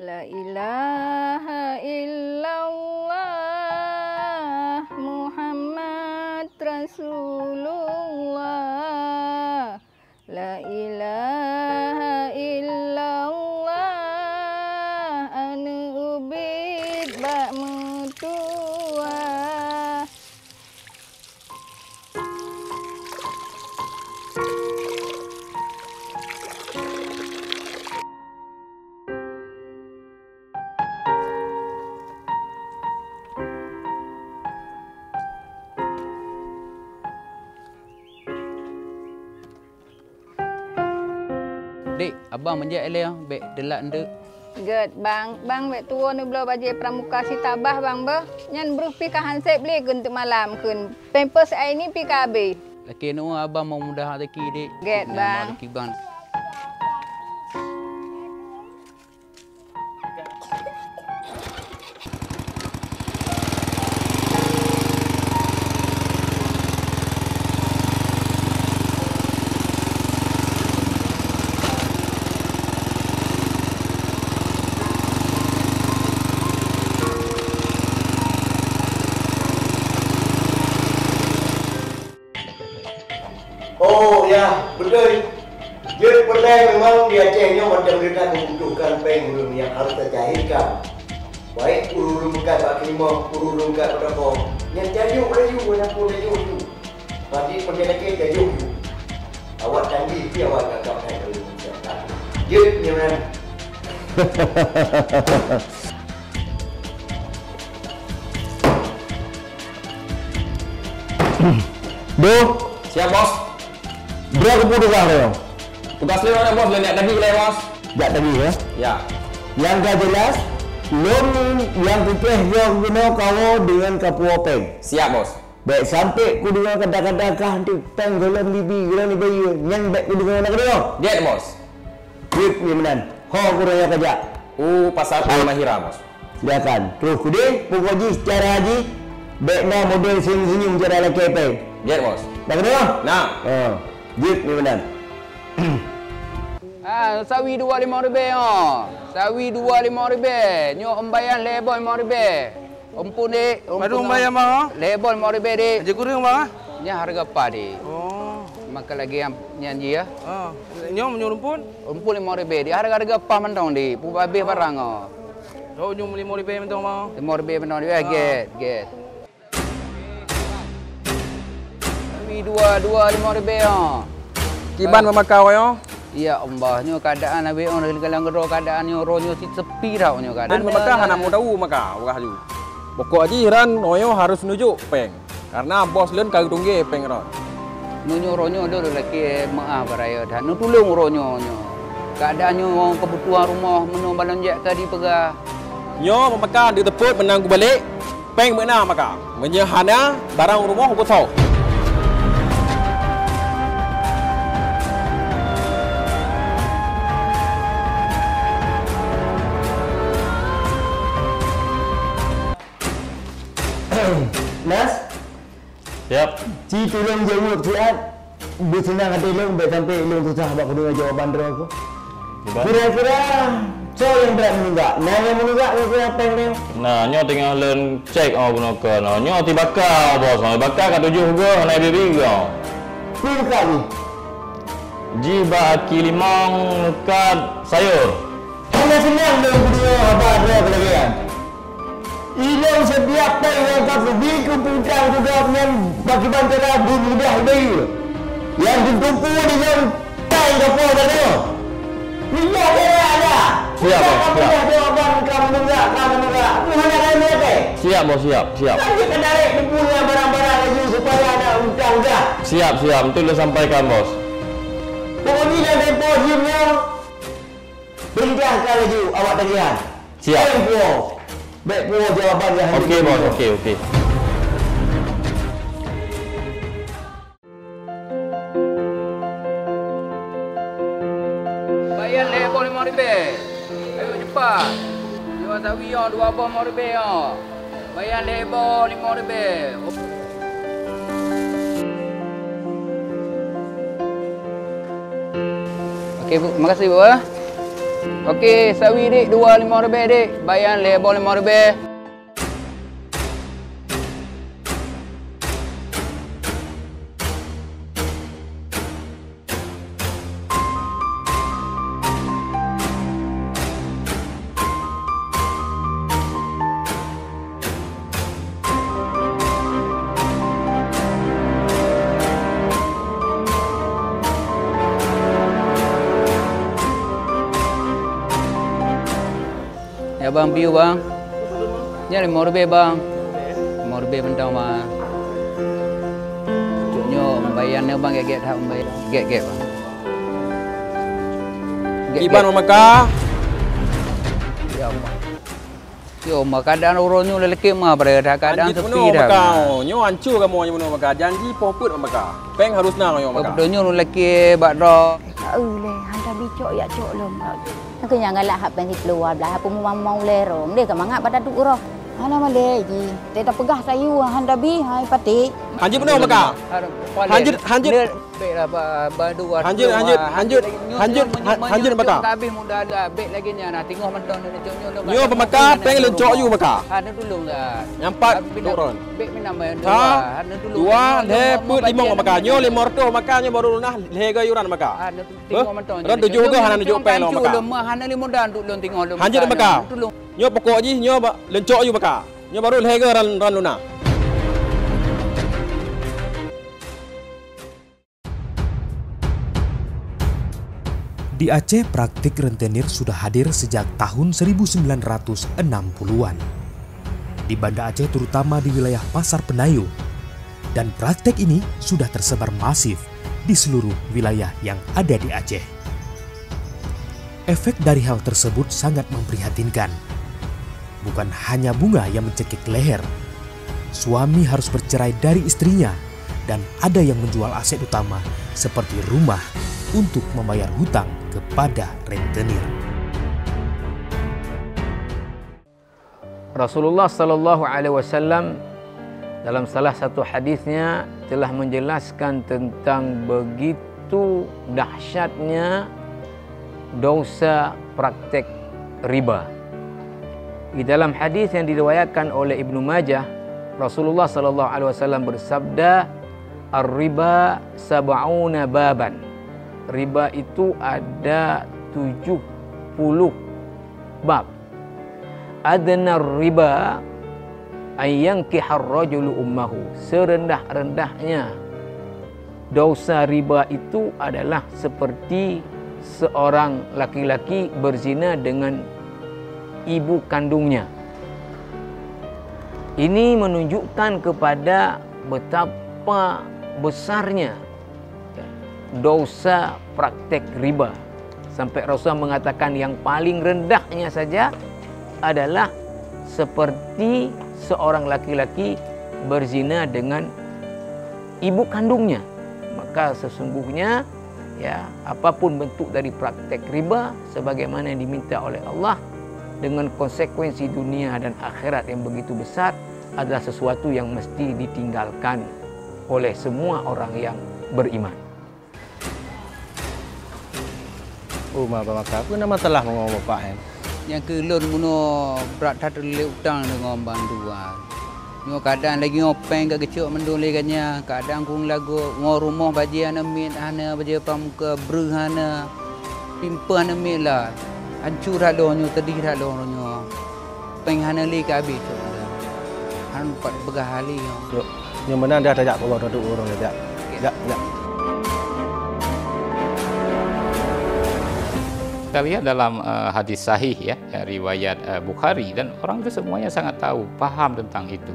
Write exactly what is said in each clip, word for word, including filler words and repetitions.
La ilaha illallah Muhammad Rasulullah. La ilaha illallah, aneuk ubit bak meutuwa. Dek, abang meujak ilée, bék teulat nteuk. Gét, bang. Bang bék tuwoe neubloe bajée pramuka sitabah, bang, beuh. Nyan breuh pih ka hansép lé kheun teuk malam kheun. Pampers Aini pih ka abéh. Lakée nyoe abang meumudah rezeki, Dek. Gét, bang. Rezeki bang. Oh, ya, beutôi. Jeuet peureulée memang di Aceh nyoe mantong geutanyoe membutuhkan péng ureuëng nyang harôh tacairkan. Baik ureuëng-ureuëng meukat bak keulimong, ureuëng-ureuëng meukat bak toko. Nyang jajoe laju, nyang pun jajoe laju. Padi peureulée lagée jajoe laju. Awak tanggih pi awak kakap hai ureuëng meukat. Jeuet nyoe nyan. Duh. Siap, Bos. Droe keupeue tugaih lôn? Tugaih lôn, Bos, lôn jak tagih lé, Bos. Jak tagih, ya? Ya. Nyang ka jeulaih, lôn nyang kupeugah droe keunoe kawoe deungon kapuwoe péng. Siap, Bos. Bék sampoe kudeungoe kadang-kadang kah eunteuk péng gohlom bibi, gohlom bayeue, nyan bék kudeungoe na keudroe. Jeuet, Bos. Jeuet, nyoe meunan. Ho keuroe nyoe kajak? U Pasar Al-Mahira, Bos. Silakan. Troh keudeh, pokok jih cara jih, bék na model senyum-senyum cara lakée péng. Jeuet, Bos. Na keudroe? Na. Ha. Jeuet, nyoe meunan. Ah, sawi dua limong ribèe, oh. Sawi dua limong ribèe. Nyoe embaian lhèe boh limong ribèe. Ampôn, Dek. Padum bayar, Bang, ah? Lhèe boh limong ribèe, Dek. Aja kureueng, Bang, ah? Nyan harga pas, Dek. Oh. Maka lagèe nyan, nyan jih, ya. Ah. Nyoe meunyoe rumpun? Rumpun limong ribèe, Dek. Harga-harga pas mantong, Dek. Pue habéh barang, oh. Oh, nyoe limong ribèe mantong, Bang. Limong ribèe mantong, Dek. Ah. Gèt, gèt. Sawi dua, dua limong ribèe, oh. Kiban meumaka, oh, nyoe? Ya Allah, nyoe keuadaan abéh, oh, dalam keudroe keuadaan nyoe, uroe nyoe cit sepi that nyoe keuadaan. Dan meumaka hana meutahu maka, beurah ju. Pokok jih ran, oh, nyoe harôh neujok péng. Karena bos lôn ka geutunggé péng ran. Meunyoe uroe nyoe lôn lakèe meu'ah baraya that, neutulông uroe nyoe, nyoe. Keuadaan nyoe keubutuhan rumoh, meunyoe balon jak ka dipeugah. Nyoe meumaka diteupot meunang kubalek. Péng meunan maka. Meunyoe hana, barang rumoh ubeusoe. Nas? Siap. Ci tulông jaweueb siat. Beuseunang até lôn, bèk sampoe lôn susah bak keudeungö jawaban droe keuh. Kiban? Kira-kira soe nyang brat meununggak? Na nyang meununggak kira-kira péng nyoe? Nah, nyoe teungoh lôn cèk, oh, bunoe keuh. Nah, nyoe tibaka, oh, bos. Tibaka ka tujoh geuh, hana bi-bi geuh. Peue tibaka jih? Jih bak aki limong meukat sayur. Hana seunang lôn keudeungö haba droe keuh lagèe nyan. Ilôn setiap péng nyang ka kubi keu peutang keu gobnyan pakriban cara beumudah bayeue. Nyang kuteupeu ilôn péng ka po ka deungoe. Pindah daerah dah. Siap, Bos, siap. Pindah jawaban ka meununggak, ka meununggak. Peue hana ka meununggak? Siap, Bos, siap, siap. Kan jeuet ka darek teupeu barang-barang laju supaya ada utang gah. Siap, siap. Enteuk lôn sampaikan, Bos. Pokok jih nyang tempo jih nyoe. Perintahkan laju awak tagihan. Siap. Bèk puwoe. Bèk puwoe jawaban nyang hana. Oke, Bos. Oke, oke. Bayan lhèe boh limong ribèe. Ayo cepat. Dua sawi nyoe, dua boh limong ribèe nyoe. Bayan lhèe boh limong ribèe. Oke, Bu. Makasih, Bu, eh. Oke, sawi dik, dua lima ribèe dik. Bayan lhèe boh lima ribèe. Ya bang, piu bang. Nyan lima ribèe bang. Lima ribèe mantong bang. Cok nyoe pembayaran nyoe bang, gèt-gèt that pembayaran. Gèt-gèt bang. Gèt-gèt. Kiban Mak Maka. Ya Allah. Ya Allah, keadaan uroe nyoe lelekek ma pada dah keadaan sepi dah. Mak Maka. Nyoe hancô kamoe nyoe Mak Maka. Janji poh peuet Mak Maka. Péng harus na nyoe Mak Maka. Beutôi nyoe lelekek bak droe. Ka eu lé, han tabi cok yak cok lom. Nyang keu nyan galak hak péng siplôh dua blaih, hak peumumang-mumang ulèe rhom, deh ka mangat bak taduek uroe. Hana malèe jih, teuka peugah sayue han tabi, hai paték. Hanjeuet bunoe Maka. Hanjeuet, hanjeuet. Bèk lah, ba-, ba-, dua. Hanjeuet, hanjeuet, hanjeuet, hanjeuet, hanjeuet Maka. Habéh muda dah, bèk lagèe nyan, nah, teungoh mantong ni, cok nyoe. Nyoe Maka, péng leuncok yue Maka. Hana tulông dah. Nyang pat, dua. Bèk minam, dua. Hana tulông. Dua, lhèe, peuet, limong Maka. Nyoe limong reutôh Maka, nyoe baru lunas, lhèe go yuran Maka. Hana tulông. Teungoh mantong. Ron tujoh go hana neujok péng lom Maka. Hana lé modal untuk lôn teungoh lôn. Hanjeuet Maka. Nyoe pokok jih nyoe ba-, leuncok yue Maka. Nyoe baru lhèe go ran, ran lunas. Di Aceh, praktik rentenir sudah hadir sejak tahun seribu sembilan ratus enam puluhan. Di Banda Aceh, terutama di wilayah Pasar Pendayu, dan praktek ini sudah tersebar masif di seluruh wilayah yang ada di Aceh. Efek dari hal tersebut sangat memprihatinkan. Bukan hanya bunga yang mencekik leher, suami harus bercerai dari istrinya dan ada yang menjual aset utama seperti rumah untuk membayar hutang kepada rentenir. Rasulullah sallallahu alaihi wasallam dalam salah satu hadisnya telah menjelaskan tentang begitu dahsyatnya dosa praktek riba. Di dalam hadis yang diriwayatkan oleh Ibnu Majah, Rasulullah sallallahu alaihi wasallam bersabda, "Ar-riba sab'una baban." Riba itu ada tujuh puluh bab. "Adna riba an yankihar rajulu ummahu." Serendah-rendahnya dosa riba itu adalah seperti seorang laki-laki berzina dengan ibu kandungnya. Ini menunjukkan kepada betapa besarnya dosa praktek riba. Sampai Rasulullah mengatakan yang paling rendahnya saja adalah seperti seorang laki-laki berzina dengan ibu kandungnya. Maka sesungguhnya, ya, apapun bentuk dari praktek riba, sebagaimana yang diminta oleh Allah, dengan konsekuensi dunia dan akhirat yang begitu besar, adalah sesuatu yang mesti ditinggalkan oleh semua orang yang beriman. Oh, ma, Bang Maka, peue na masalah ngon bapak nyan? Nyang keu lôn bunoe brat that lé utang deungon Bang Duan. Nyoe kadang lagèe nyoe péng ka geucok mandum lé gobnyan, kadang kureueng lagot, ngon rumoh bajèe hana miet, hana bajèe pamuka, breueh hana, pimpeu hana miet lah. Hancô that lôn nyoe, seudeh that lôn nyoe. Péng hana lé ka habéh cok. Hana pat peugah hali nyoe. Yok, nyoe meunan dah tajak bak droe ureueng jak. Jak, jak. Kita lihat dalam, eh, hadis sahih ya, ya, riwayat, eh, Bukhari, dan orang itu semuanya sangat tahu, paham tentang itu.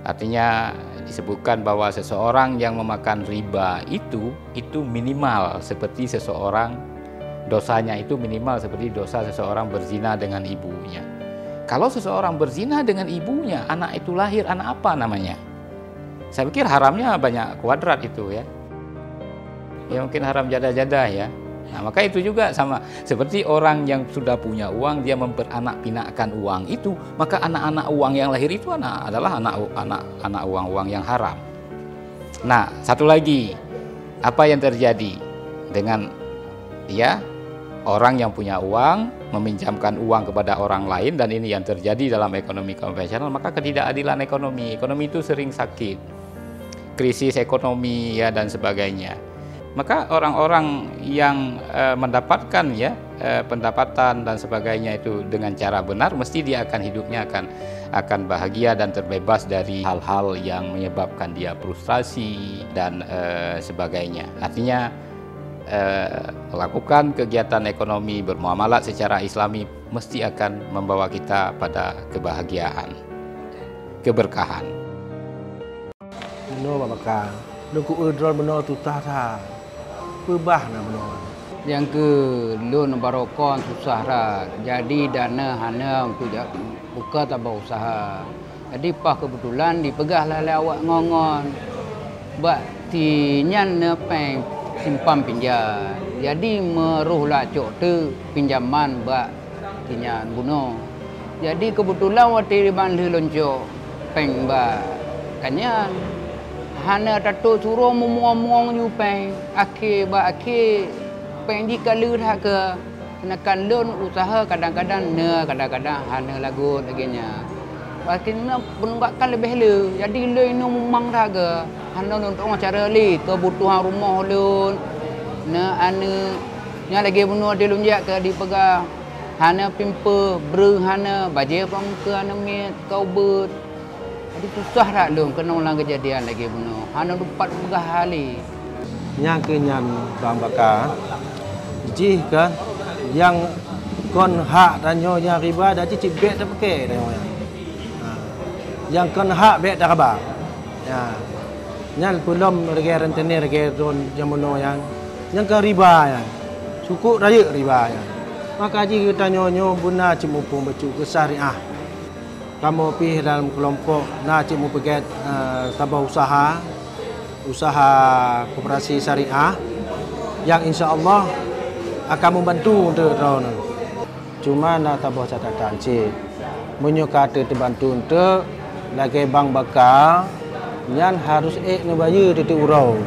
Artinya disebutkan bahwa seseorang yang memakan riba itu, itu minimal seperti seseorang, dosanya itu minimal seperti dosa seseorang berzina dengan ibunya. Kalau seseorang berzina dengan ibunya, anak itu lahir, anak apa namanya? Saya pikir haramnya banyak kuadrat itu ya. Ya mungkin haram jadah-jadah ya. Nah, maka itu juga sama seperti orang yang sudah punya uang, dia memperanakpinakkan uang itu, maka anak-anak uang yang lahir itu anak, adalah anak, anak, anak uang-uang yang haram. Nah, satu lagi, apa yang terjadi dengan dia Orang yang punya uang meminjamkan uang kepada orang lain, dan ini yang terjadi dalam ekonomi konvensional, maka ketidakadilan ekonomi. Ekonomi itu sering sakit, krisis ekonomi, ya, dan sebagainya. Maka orang-orang yang, eh, mendapatkan, ya, eh, pendapatan dan sebagainya itu dengan cara benar, mesti dia akan, hidupnya akan, akan bahagia dan terbebas dari hal-hal yang menyebabkan dia frustrasi dan, eh, sebagainya. Artinya, eh, melakukan kegiatan ekonomi, bermuamalat secara Islami mesti akan membawa kita pada kebahagiaan, keberkahan. Bunoe Bang Baka, lôn kueu droe bunoe susah that. Peubah na bunoe. Nyang keu lôn baroe kon susah that. Jadi dana hana untuk ja-, buka tabah usaha. Jadi paih keubeutulan jipeugah lé awak ngon-ngon. Bak si nyan na péng simpan pinjam. Jadi meurôh lacok teuk pinjaman bak si nyan bunoe. Jadi keubeutulan watée ban lheueh lôn cok péng bak gobnyan, hana tateusurong meumueng-mueng ju péng. Akhé bak akhé péng jih ka lheueh that keu. Seudangkan lôn usaha kadang-kadang na, kadang-kadang hana lagot lagée nyan. Pasti na peununggakan leubeh le. Jadi lôn inong mumang that keu. Hana lôn tueng cara lé keubutuhan rumoh lôn, na aneuëk. Nyan lagée bunoe di lôn jak keu dipeugah. Hana pimpe, breueh hana, bajée pameukeue hana miet, ka ubeuet. Jadi susah that lôn keunong lam keujadian lagée bunoe. Hana dupat peugah hali. Nyang keu nyan Bang Baka, jih kan nyang kon hak tanyoe nyang riba, dan jih cit bék tapeuke tanyoe nyan. Ha. Nyang kon hak bék taraba. Ya. Nyan peulom lagée rentenir lagée droen nyang bunoe nyan. Nyang kon riba nyan. Sukok rayeuk riba nyan. Maka jih geutanyoe nyoe beuna cit muphom bacut keu syariah. Kamoe pih dalam keulompok na cit mupeugét, eh, saboh usaha, usaha koperasi syariah nyang insya Allah akan membantu untuk droeneuh. Cuma na saboh catatan cit, meunyoe ka teubantu untuk lagée Bang Baka, nyan harus ék neubayeue tieb-tieb uroe.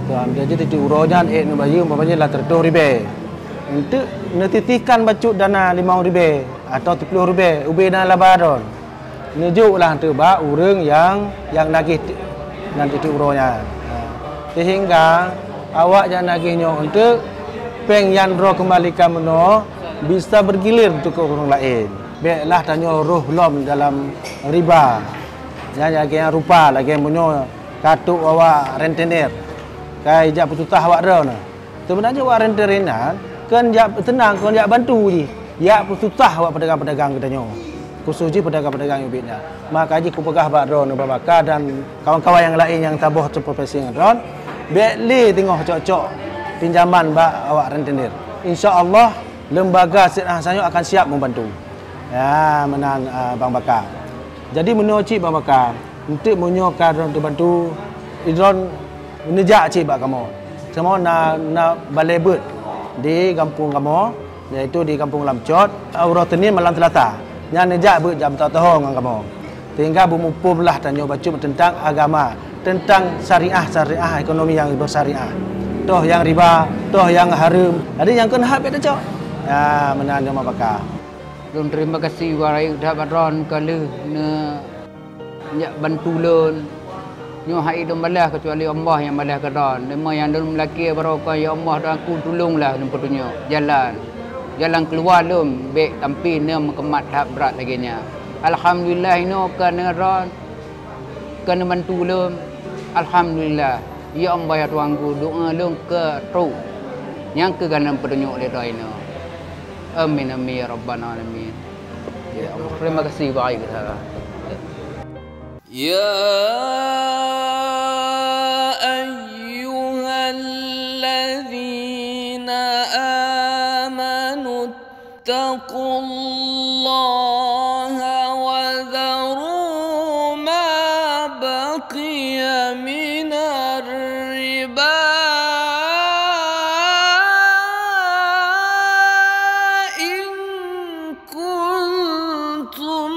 Tuan, jadi tieb-tieb uroe nyan ék neubayeue umpamanya lam seratus ribée. Untuk neutitihkan bacut dana limong ribée. Atau siplôh ribée ubé na laba droen. Neujok lah teuk bak ureuëng nyang, nyang nagih ti-, nan tieb-tieb uroe nyan. Ha. Sehingga awak nyang nagih nyoe untuk péng nyang droe keumbalikan meunoe bisa bergilir untuk keu ureuëng laén. Bék lah tanyoe rôh lom dalam riba. Nyang lagée nyang rupa lagée meunyoe ka trok awak rentenir, ka ijak peususah awak droeneuh. Seubeunajih awak rentenir nyan kon jak seunang, kon jak bantu jih, jak peususah awak peudagang-peudagang geutanyoe, khusos jih peudagang-peudagang ubit nyan. Maka jih kupeugah bak droeneuh Bang Baka dan kawan-kawan nyang laén nyang saboh seprofesi ngon droen, bék lé teungoh cok-cok pinjaman bak awak rentenir. Insya Allah, lembaga Syiah Sanyo akan siap membantu. Ya, meunan, ah, Bang Baka. Jadi meunyoe cit Bang Baka, enteuk meunyoe ka droen teubantu, droen neujak cit bak kamoe. Kamoe na, na balée beuet di gampông kamoe, yaitu di Gampông Lamcot, uroe Senin malam Selasa. Nyan neujak beuet jak meutoho ngon kamoe. Sehingga beumuphom lah tanyoe bacut teuntang agama, teuntang syariah, syariah ekonomi nyang bersyariah. Toh nyang riba, toh nyang hareuem. Jadi nyang kon hak bék tacok. Ya, meunan nyoe Bang Baka. Lôn terima kasih bak rayeuk that bak droen ka lheueh neujak bantu lôn. Nyoe hana lôn balaih keucuali Allah nyang balaih keu droen. Teuma nyang lôn meulakée baroe kon, ya Allah, droeneuh tulonglah lôn peutunyok jalan. Jalan keuluwa lôn bék sampai na meukeumah that brat lagée nyan. Alhamdulillah, inoe ka na droen ka neubantu lôn. Alhamdulillah. Ya Allah, ya Tuhanku, doa lôn ka trok. Nyang keu gohlom peutunyok lé droeneuh. Amin, amin, ya Rabbal Alamin. Ya Allah, terima kasih banyak. يا أيها الذين آمنوا اتقوا الله وذروا ما بقي من الربا إن كنتم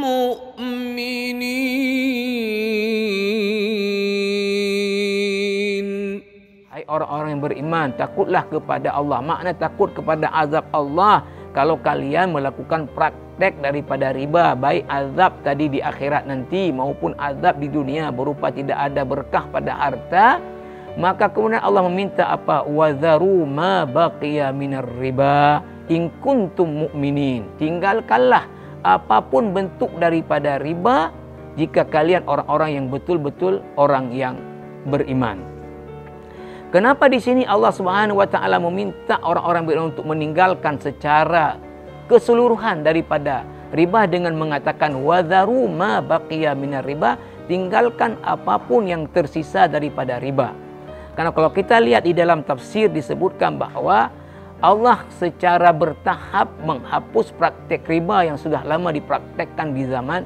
مؤمنين. Hai orang-orang yang beriman, takutlah kepada Allah. Makna takut kepada azab Allah kalau kalian melakukan praktek daripada riba, baik azab tadi di akhirat nanti maupun azab di dunia berupa tidak ada berkah pada harta, maka kemudian Allah meminta apa? "Wadharu ma baqiya minar riba in kuntum mu'minin." Tinggalkanlah apapun bentuk daripada riba jika kalian orang-orang yang betul-betul orang yang beriman. Kenapa di sini Allah Subhanahu wa Taala meminta orang-orang beriman untuk meninggalkan secara keseluruhan daripada riba dengan mengatakan, "Wadharu ma baqiya minar riba," tinggalkan apapun yang tersisa daripada riba. Karena kalau kita lihat di dalam tafsir disebutkan bahwa Allah secara bertahap menghapus praktek riba yang sudah lama dipraktekkan di zaman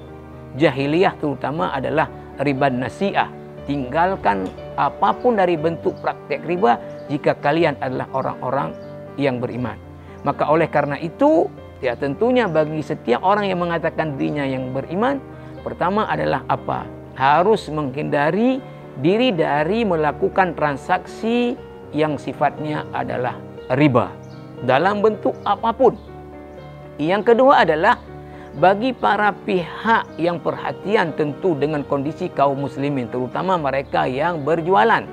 jahiliyah, terutama adalah riba nasi'ah. Tinggalkan apapun dari bentuk praktek riba jika kalian adalah orang-orang yang beriman. Maka oleh karena itu, ya, tentunya bagi setiap orang yang mengatakan dirinya yang beriman, pertama adalah apa? Harus menghindari diri dari melakukan transaksi yang sifatnya adalah riba dalam bentuk apapun. Yang kedua adalah bagi para pihak yang perhatian tentu dengan kondisi kaum muslimin, terutama mereka yang berjualan,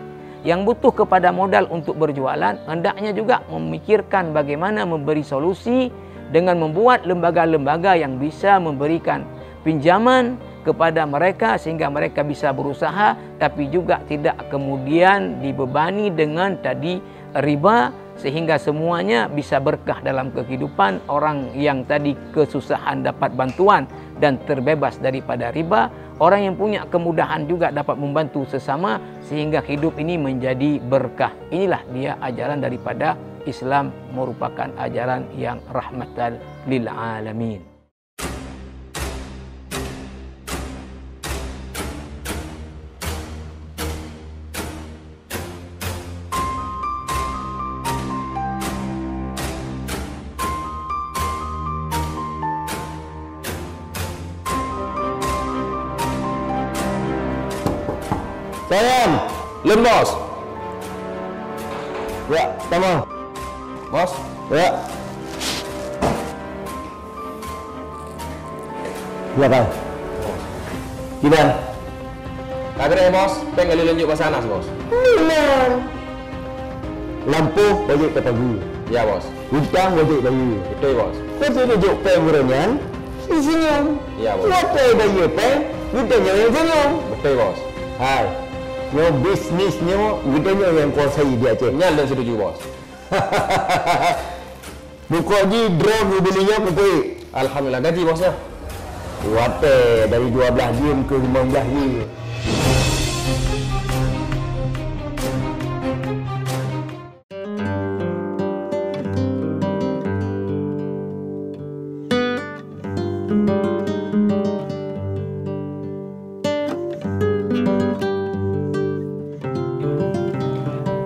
yang butuh kepada modal untuk berjualan, hendaknya juga memikirkan bagaimana memberi solusi dengan membuat lembaga-lembaga yang bisa memberikan pinjaman kepada mereka sehingga mereka bisa berusaha, tapi juga tidak kemudian dibebani dengan tadi riba, sehingga semuanya bisa berkah dalam kehidupan orang yang tadi kesusahan dapat bantuan dan terbebas daripada riba. Orang yang punya kemudahan juga dapat membantu sesama sehingga hidup ini menjadi berkah. Inilah dia ajaran daripada Islam, merupakan ajaran yang rahmatan lil alamin. Sayang, lem bos. Ya, sama. Bos. Ya. Ya, Bang. Kiban? Ka keudeh, Bos. Péng ka lheueh lôn jok bak Sanas, Bos. Memang. Lampôh wajéb tapageue. Ya, Bos. Utang wajéb bayeue. Beutôi, Bos. Watèe neujok péng uroe nyan, seunyum. Ya, Bos. Watèe bayeue péng, geutanyoe nyang seunyum. Beutôi, Bos. Hai, nyoe bisnis nyoe geutanyoe nyang kuasai di Aceh. Nyan lôn setuju, Bos. Bukon jih dron ubé linyo putôh. Alhamdulillah, gaji, Bos, ya. Watèe dari dua blaih jeuem keu limong blaih jeuem.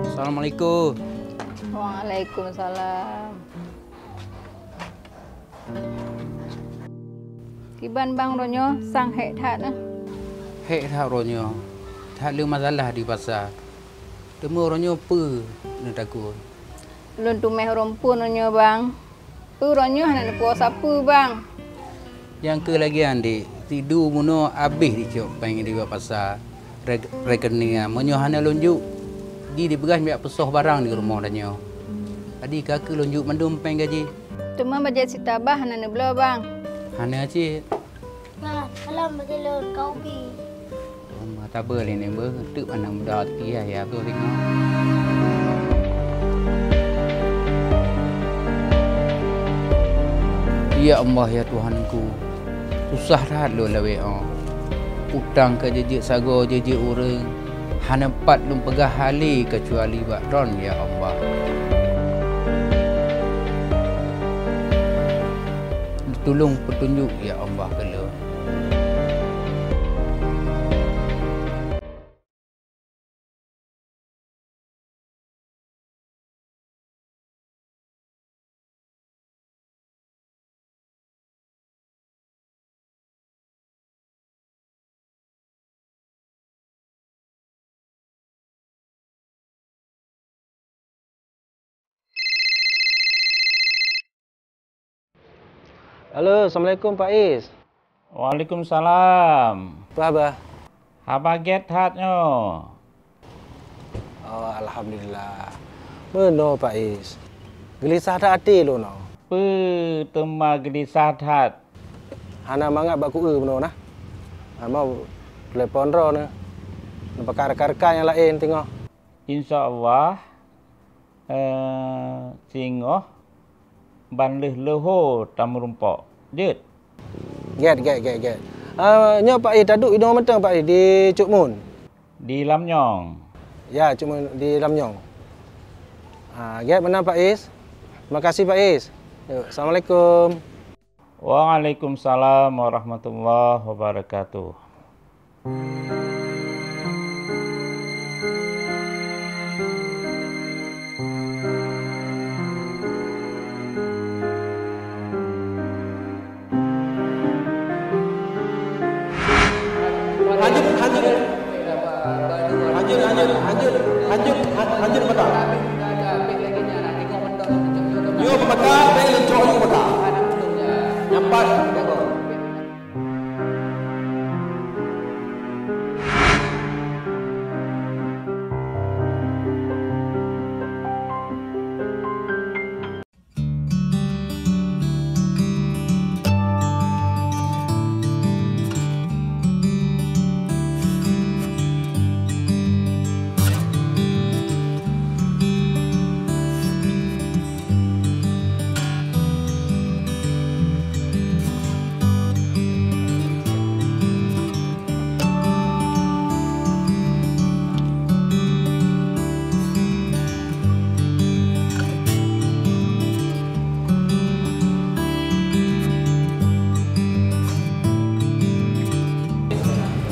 Assalamualaikum. Waalaikumsalam. Kiban bang, uroe nyoe sang hék that na? Hék that uroe nyoe, that le masalah di pasa. Teuma uroe nyoe peue neutakot? Lôn teumèh ureueng phôn uroe nyoe bang. Peue uroe nyoe hana neupuwoe sapeue bang? Nyang keu lagèe nyan dek, sidu bunoe abéh dicok péng di bak pasa. Re-, rekening nyan, meunyoe hana lôn jok, di dipeugah jak peusoh barang di rumoh tanyoe. Jadi ka keuh lôn jok mandum péng gaji. Teuma bajèe sitabah hana neubloe bang. Hana cit. Bang, salam bak lôn, ka ubi. Mata beu lé nibeu, teuk mandum muda tiah ya tu ringoh. Ya Allah, ya Tuhanku, susah that lôn lawét 'oh. Utang ka jijeuet sagoe jijeuet ureueng, hana pat lôn peugah hale keucuali bak Droen, ya Allah. Tulông peutunjuk, ya Allah, keu lôn. Halo, assalamualaikum Pak Is. Waalaikumsalam. Peue haba? Haba gét that nyoe. Oh, alhamdulillah. Meunoe Pak Is. Geulisah that até lôn nyoe. Peue teuma geulisah that? Hana mangat bak kueu meunoe nah. Hana telepon droeneuh. Neupeuka rekan-rekan nyang laén teungoh. Insya Allah, eh, singoh ban lheueh leuho tameurumpok. Jeuet? Gét, gét, gét, gét. Ah, nyoe Pak Is, taduek inoe mantong Pak Is, di Cut Mun. Di Lamnyong. Ya, Cut Mun di Lamnyong. Ah, gét meunan Pak Is. Makasih Pak Is. Yuk, assalamualaikum. Waalaikumsalam warahmatullahi wabarakatuh. Hanjeuet, hanjeuet. Hanjeuet, hanjeuet, hanjeuet, hanjeuet, hanjeuet mata. Nyoe mata, bèk leucok nyoe mata. Nyampat.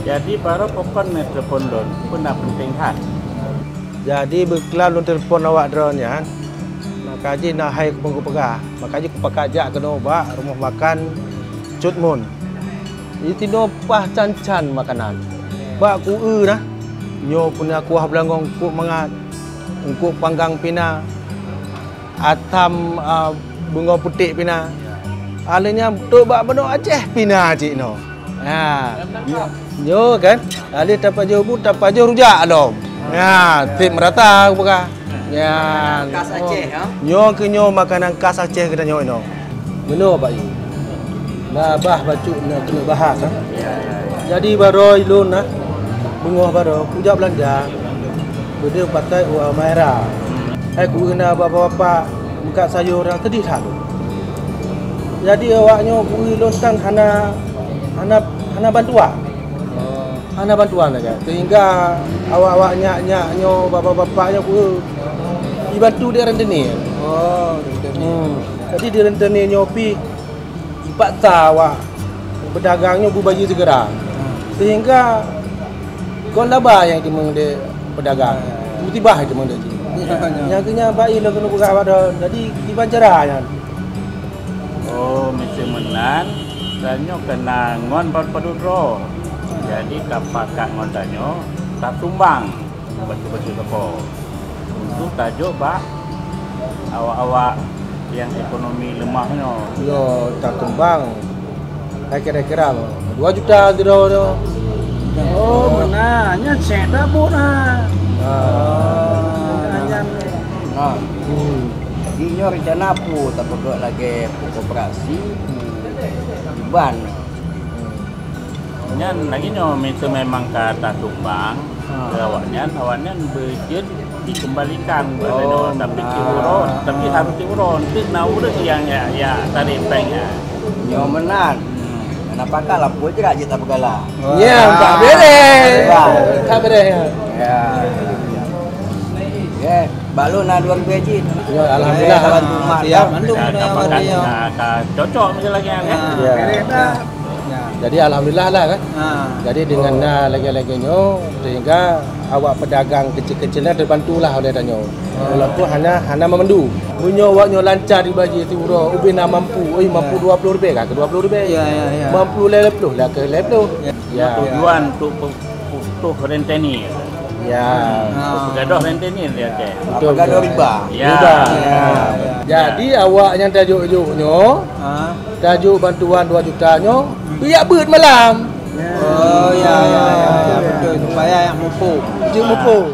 Jadi, baroe pakon neutelepon lôn, peue na peunteng that? Jadi, beuklam lôn telepon awak droeneuh nyan, maka jih na hai kupeupeugah. Maka jih kupakat jak keunoe bak rumoh makan Cut Mun. Di sinoe paih can-can makanan. Bak kueu na, nyoe pih na kuah beulangong eungkôt mangat, eungkôt panggang pih na, asam, a, beungong putéh pih na. Alèh nyan trok bak Banda Aceh pih na cit nyoe. Ha. Nyoe kan, alèh tapajoh bu, tapajoh rujak lom. Ha, seb meurata kupeugah. Nyan. Khas Aceh, ha? Nyoe keuh nyoe makanan khas Aceh geutanyoe inoe. Meunoe Pak Yu. Na bah bacut na keuneuk bahas, ha? Jadi baroe lôn na beungoh baroe kujak beulanja. Beudeuh pakai u Halmahera. Hai kueu na bapak-bapak meukat sayur nyang seudeh that. Jadi awak nyoe kueu lôn tan hana, hana, hana bantuan. Hana bantuan lagèe. Sehingga awak-awak nyak-nyak nyoe, bapak-bapak nyoe kueu jibantu di rentenir. Oh, rentenir. Hmm. Jadi di rentenir nyoe pih jipaksa awak peudagang nyoe beubaju sigeura. Hmm. Sehingga kon laba nyang jiteumèe lé peudagang. Ya, ya, ya. Musibah nyang jiteumèe lé jih. Ya, ya. Nyang keu nyan baik lôn keuneuk peugah bak droe. Jadi kiban cara nyan. Oh, meuseu meunan, tanyoe keunan ngon ban padub droe. Jadi, tapakat ngon tanyoe, tasumbang bacut-bacut sapo untuk tajok bak awak-awak nyang ekonomi leumah nyoe. Yo, tasumbang. Kira-kira dua juta sidroe nyoe. Oh, meunan. Nyan cék tabot na. Ah. Nyan. Ah. Hmm. Jadi nyoe rencana peue tapeugöt lagèe koperasi, hmm, iban. Nyan lagèe nyoe, miseu memang ka tasumbang, ha, keu awaknyan, awaknyan beujeuet dikeumbalikan, oh, keupada nyoe, tapi nah, tiep uroe, tapi harôh tiep uroe, enteuk na ureueng nyang ya, ya tarek péng nyan. Nyoe meunan. Hmm. Nyan pakat lampôh jeuet jih tapeugala. Wah. Ya, tak beres. Wah. Tak beres, ya. Ya. Ya, bak lôn na dua ribèe jih. Ya, alhamdulillah. Ya, bantu mak. Siap. Bantu dah, dah, dah, dah, dah cocok macam lagi kan. Ya. Ya. Jadi alhamdulillah lah kan. Ha. Jadi dengan, oh, na lagèe-lagèe nyoe sehingga awak pedagang kecil-kecil nyan terbantulah oleh tanyoe. Oh. Walaupun hana, hana meumandum. Meunyoe awak nyoe lancar dibagi tiep uroe, ubé na mampu, oi, mampu, ya, dua puluh ribèe ka keu dua puluh ribèe. Ya, ya, ya. Mampu lhèe ploh lah keu lhèe ploh. Ya. Ya. Tujuan untuk pe-, putôh rentenir. Ya. Ha. Peugadôh rentenir di Aceh. Betul, betul. Peugadôh riba. Ya. Riba. Ya. Ya. Jadi awak nyang tajok-jok nyoe, ha, Tajuk bantuan dua juta nyoe, bijak beuet malam. Oh, ya, ya, ya, ya, betul. Supaya yang mumpung. Jeuet mumpung.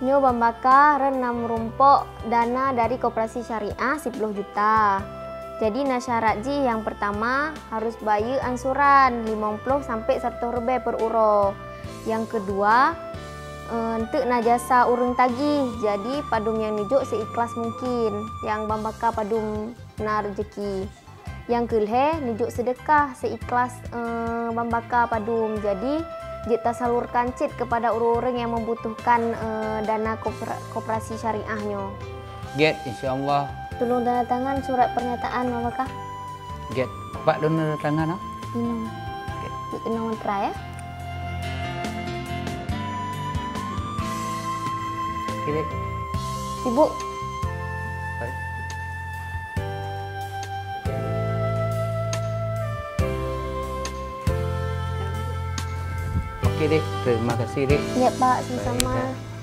Nyoe Bang Baka rhon na meurumpok dana dari koperasi syariah siploh juta. Jadi na syarat jih, nyang peurtama harôh bayeue ansuran limong ploh sampoe seratus ribèe per uroe. Nyang keudua, eh, eunteuk na jasa ureuëng tagih. Jadi padum nyang neujok seuikhlas mungkin, nyang Bang Baka padum na reuzeki. Nyang keulhèe, neujok seudeukah seuikhlas, eh, Bang Baka padum. Jadi, jeuet tasalurkan cit keupada ureuëng-ureuëng nyang membutuhkan, eh, dana kopera-, koperasi syariah nyoe. Gét, insya Allah. Tulông tanda tangan surat pernyataan Bang Baka. Gét, Pak lôn tanda tangan, ah? Inong. Gét. Inong Matra, ya? Oke, Dek. Ibu. Baik. Oke, Dek. Terima kasih, Dek. Ya, Pak. Sama-sama. Baik, ya.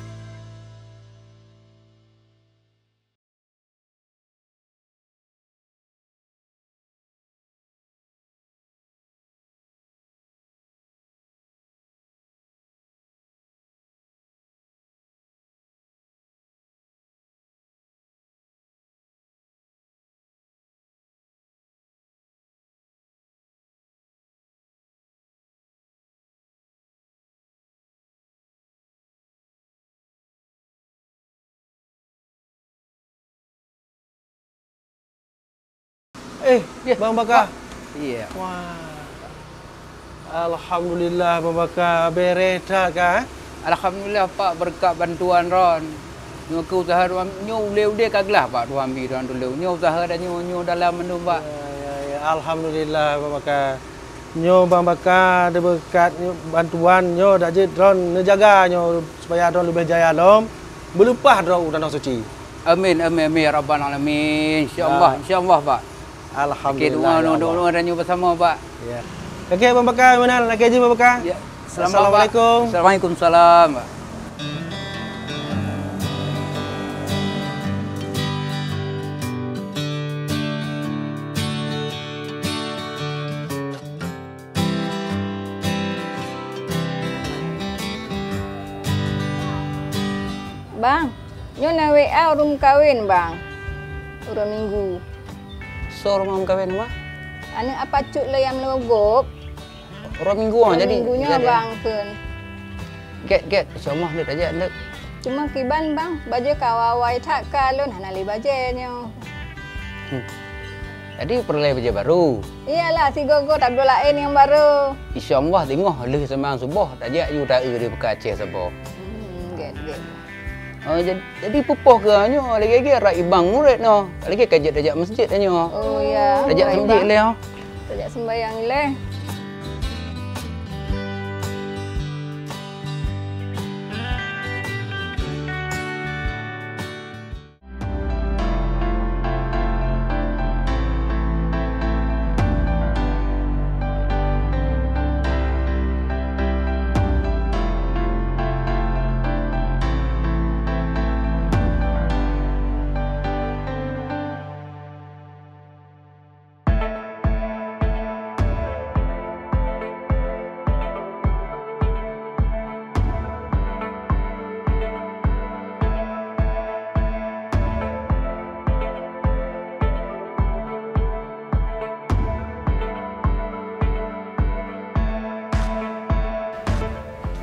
Eh, Bang Baka. Iya. Wah. Alhamdulillah, Bang Baka, bereh that ka, eh? Alhamdulillah, Pak, beureukat bantuan droen. Nyoe keu usaha droen, nyoe ulèe-ulèe ka glah, Pak, droen bi droen tulông. Nyoe usaha dan nyoe, nyoe dalam mandum, Pak. Ya, ya, ya. Alhamdulillah, Bang Baka. Nyoe Bang Baka, beureukat nyoe bantuan nyoe, dak jeuet droen neujaga nyoe supaya droen leubeh jaya lom, beuleupah droen u Tanoh Suci. Amin, amin, amin, ya rabbal alamin. Insya Allah, insya Allah, Pak. Alhamdulillah, ya Allah. Oke, doa, doa, doa dan nyoe bersama, Pak. Ya. Oke, Bang Baka, meunan, lagi jih, Bang Baka. Ya. Selamat, Pak. Assalamualaikum. Waalaikumsalam, Pak. Bang, nyoe na W A ureuëng meukawen, Bang. Uroe Minggu. Soe ureuëng meukawen, Bang? Aneuk apa cut lé nyang meuleugob. Uroe Minggu, ah, jadi? Minggu nyoe, jadi, Bang, kheun. Gét, gét, insya Allah, Nduk, tajak, Nduk. Cuma kiban, Bang, bajée ka awai that ka lôn hana lé bajée nyoe. Hmm. Jadi, peureulée bajée barô? Iyalah, sigoe-goe tabloe laén nyang barô. Insya Allah, teungoh lheueh seumayang suboh, tajak yue taeu di Bukak Aceh saboh. Hmm, gét, gét. Oh, jad-, jadi peupoh keu nyoe, lagèe-lagèe rak ibang murit nyoe. Lagèe ka jeuet tajak masjid nyoe. Oh, ya. Tajak masjid lé, oh. Tajak sembayang lé.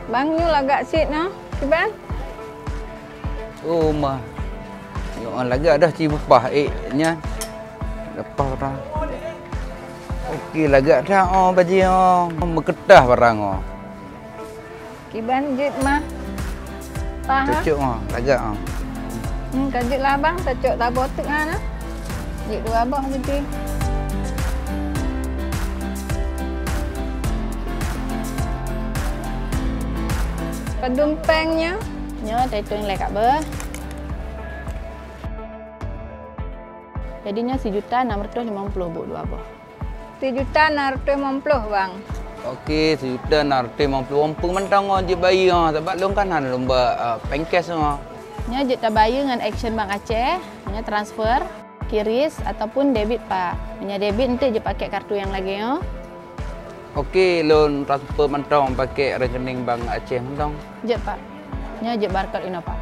Bang, nyoe lagak cit nyoe, kiban? Oh, ma. Nyoe lagak dah ci beupah ék nyan. Leupah dah. Oke, lagak that oh bajèe oh. Meukeutah barang oh. Kiban jeuet mah. Pah, ha? Cocok oh, lagak oh. Hmm, ka jeuet lah abang, cocok saboh teuk ha na. Jeuet dua boh bajèe. Padum péng nyoe? Nyoe taitong lé kak beuh. Jadi nyoe sijuta enam ratus lima puluh buet dua boh. Sijuta enam ratus lima puluh, Bang. Oke, sijuta enam ratus lima puluh. Wong peue mantong ngon jeuet bayeue, ha, sabab lôn kan hana lôn ba, ah, péng cash nyoe. Nyoe jeuet tabayeue ngon Action Bank Aceh, nyoe transfer, kiris ataupun debit, Pak. Meunyoe debit, enteuk jeuet pakai kartu nyang lagèe nyoe. Oke, lôn transfer mantong pakai rekening Bank Aceh mantong. Jeuet, Pak. Nyoe jeuet barcode inoe, Pak.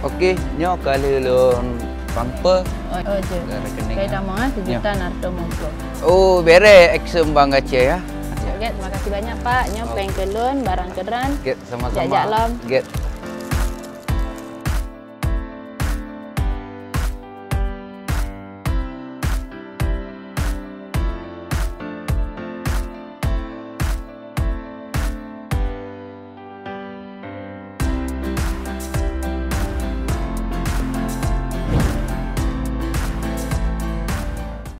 Oke, nyoe ka lheueh lôn transfer. Oh, oh, jeuet. Ke rekening, ya. Tamong, eh, sijuta enam ratus lima puluh. Oh, bereh Action Bank Aceh, ya. Oke, terima kasih banyak, Pak. Nyoe péng keu lôn, barang keu droen. Oke, sama-sama. Jak-jak lom. Oke.